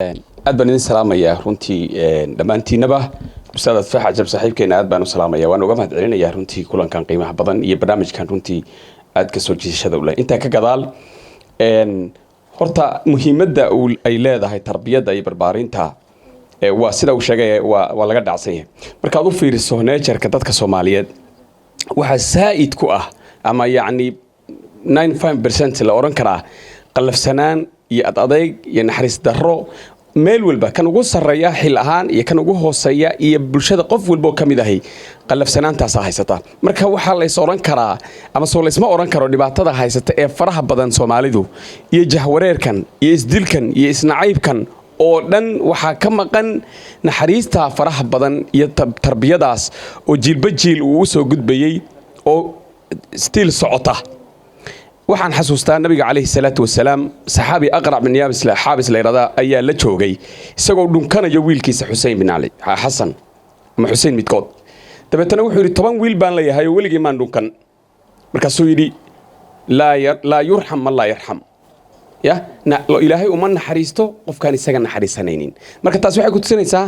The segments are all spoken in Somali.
Aad baan idin salaamayaa runtii dhammaantiinaba. Ustaad Adfax Cajab, saaxiibkeena, aad baan u salaamaya, waan uga mahad celinayaa runtii kulankan qiimaha badan iyo barnaamijkan runtii aad ka soo jiidashada u leh. Intaa ka gadaal, horta muhiimadda uu ay leedahay tarbiyadda iyo barbaarinta waa sida uu sheegay, waa laga dhacsan yahay. Markaad u fiiriso nature-ka dadka Soomaaliyeed, waxaa saa'id ku ah ama yacni 95% la odhan karaa qallafsanaan iyo ad adayg iyo naxariis darro meel walba, kan ugu sarreeya xil ahaan iyo kan ugu hooseeya iyo bulshada qof walba oo ka mid ahi qallafsanaantaasaa haysata. Marka waxaa lays odhan karaa ama soo laysma odhan karo dhibaatada haysata ee faraha badan Soomaalidu iyo jahwareerkan iyo isdilkan iyo isnacaybkan oo dhan waxaa ka maqan naxariista faraha badan iyo tarbiyadaas oo jiilba jiil uu u soo gudbayey oo still socota. Waxaan xasuustaa Nabiga calayhi salaatu wasalaam, saxaabi Aqrac bin Yaabis Xaabis la yidhahdaa ayaa la joogay isagoo dhunkanayo wiilkiisa Xusein bin Cali, Xasan ama Xusein midkood. Dabeetana wuxuu yidhi: "10 wiil baan leeyahay oo weligii maan dhunkan." Markaasuu yidhi: "Laa yurxam man laa yarxam." Ya Ilaahay uma naxariisto qofkaan isaga naxariisanaynin. Marka taas waxay ku tusinaysaa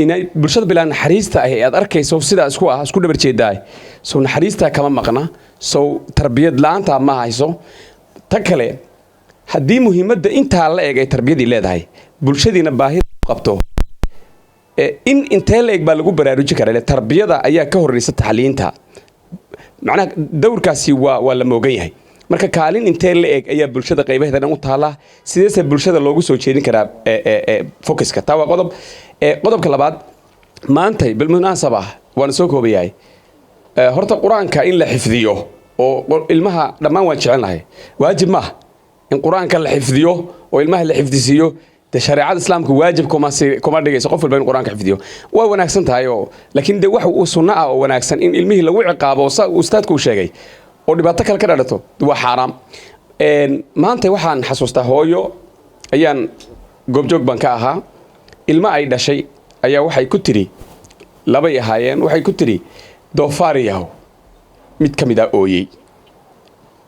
inay bulshada bilaa naxariista ah ee aad arkayso sidaa isku ah isku dhabar jeedaa sow naxariistaa kama maqna, sow tarbiyad la-aanta ma hayso. Ta kale, haddii muhiimadda intaa la eg ay tarbiyadii leedahay, bulshadiina baahida u qabto, in intee la eg baa lagu baraarujin karaa? Ile tarbiyada ayaa ka horreysa tacliinta, macnaha dowrkaasi waa la moogan yahay. Marka kaalin intee la eg ayaa bulshada qaybaheeda dhan u taallaa? Sideese bulshada loogu soo jeedin karaa focuska? Taa waa qodob. Qodobka labaad, maantay bilmunaasaba waana soo koobayahay. Horta Qur-aanka in la xifdiyo oo ilmaha dhammaan waan jecelnahay. Waajib maaha in Qur-aanka la xifdiyo oo ilmaha la xifdisiiyo. De shareecada Islaamka waajib kuma dhigayso qof walba in Qur-aanka xifdiyo. Waa wanaagsan tahay oo laakiin de wax uu sunno ah oo wanaagsan in ilmihii lagu ciqaabo, sa ustaadku uu sheegay, oo dhibaato kale ka dhalato, waa xaaraam. Maanta waxaan xasuustaa hooyo ayaan goobjoog baan ka ahaa. Ilmo ay dhashay ayaa waxay ku tidhi, labay ahaayeen, waxay ku tidhi: "Doofaariyahow." Mid ka mid ah ooyey,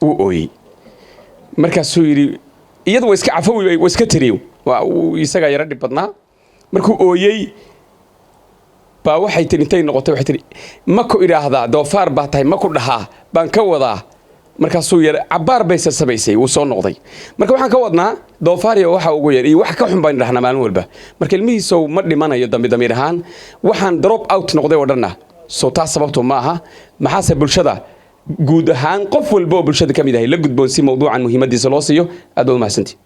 wuu ooyey. Markaasuu yidhi, iyadu waa iska cafawi, waa iska tiri, waa uu isagaa yaro dhib badnaa. Markuu ooyey baa waxay tiri, intay noqotay waxay tiri: "Ma ku idhaahdaa doofaar baa tahay? Ma ku dhahaa baan ka wadaa?" Markaasuu yar cabbaar bay sasabaysay, wuu soo noqday. Marka waxaan ka wadnaa doofaariya waxa ugu yar iyo wax ka xun baan dhahnaa maalin walba. Marka ilmihiisow ma dhimanayo dambi damiir ahaan waxaan drop out noqday oo dhanna, soo taas sababtu ma aha. Maxaase bulshada guud ahaan, qof walba oo bulshada ka mid ahay la gudboon si mawduucan muhiimadiisa loo siiyo? Aad baad umahadsantii.